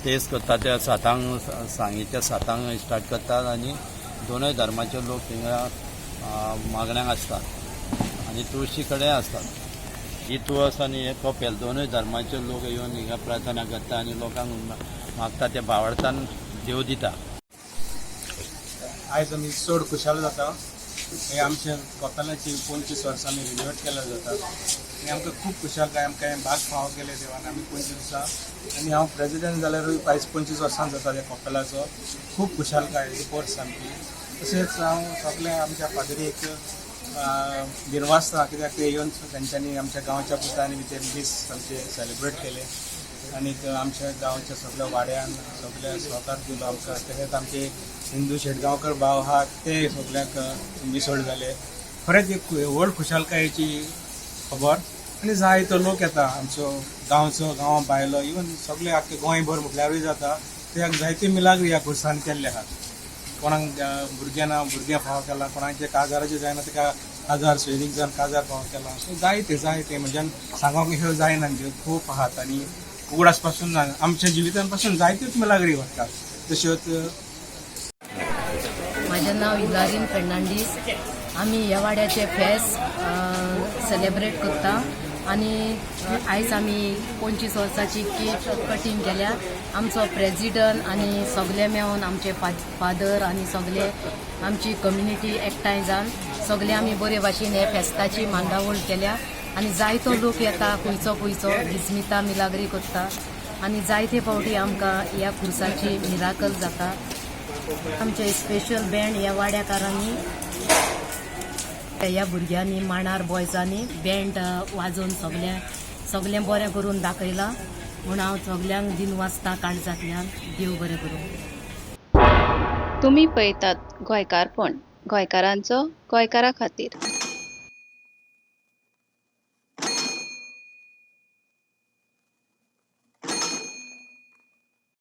तेच करता. त्या सातांक, सांजेच्या 7 स्टार्ट करतात आनी दोनूय धर्माचे लोक थिंगा मागण्यांक आसतात आनी तुळशी कडेन आसतात. ही तुळस आनी हे कपेल, दोनूय धर्माचे लोक येवन हिंगा प्रार्थना करता आनी लोकांक मागता, ते भावार्थान देव दिता. आयज आमी चड खुशाल जाता. हे आमच्या कपेलाची 25 वर्सां आमी रिनोवेट केल्या जाता आनी आमकां खूब खुशालकाय. आमकां हें भाग फावो केलें देवान. आमी 25 वर्सां आनी हांव प्रेजिडेंट जाल्यारूय आयज 25 वर्सां जाता त्या कपेलाचो. खूब खुशालकाय वर्स सामकी. तशेंच हांव सगळें आमच्या फादरीक दिनवासता, कित्याक ते येवन तेंच्यांनी आमच्या गांवच्या पुतांनी ते दीस आमचे सेलिब्रेट केले आनीक आमच्या गांवच्या सगळ्या वाड्यान सगळ्या सहकार दिलो आमकां. तशेंच आमचे हिंदू शेटगांवकर भाव आहात, ते सगळ्यांक मिसळ जाले. खरेंच एक व्हड खुशालकायेची खबर आनी जायतो लोक येता आमचो गांवचो, गांवा भायलो, इवन सगळे आख्खे गोंयभर म्हटल्यारूय जाता. त्या जायते मिलाग्री ह्या खुर्सान केल्ले आहात. कोणाक भुरगें ना, भुरगें फावो केलां. कोणाचे काजाराचें जायना, ताका काजार सोयरीक जावन काजार फावो केलां. सो जायते जायते, म्हणजे सांगोंक ह्यो जायना, त्यो खूब आहात आनी उगडास पासून ना. आमच्या जिवितान पासून जायत्योच मिलाग्री घडटात तश्योच. माझें नांव इलारीन फेर्नांडीस. आमी ह्या वाड्याचे फेस्त सेलेब्रेट करता आनी आयज आमी 25 वर्साची केक कटींग केल्या. आमचो प्रेजिडंट आनी सगळे मेळून, आमचे फादर आनी सगळे आमची कम्युनिटी एकठांय जावन सगळे आमी बरे भाशेन हे फेस्ताची मांडावळ केल्या. आनी जायतो लोक येता, खंयचो खंयचो विस्मिता मिलाग्री करता आनी जायते फावटी आमकां ह्या खुर्साची मिराकल जाता. आमचे स्पेशल बँड ह्या वाड्याकारांनी, ह्या भुरग्यांनी, मांडार बॉयजांनी बँड वाजोवन सगळें सगळें बरें करून दाखयलां म्हूण हांव सगल्यांक दिनवासता काळजांतल्यान. देव बरें करूं. तुमी पळयतात गोंयकारपण, गोंयकारांचो गोंयकारा खातीर.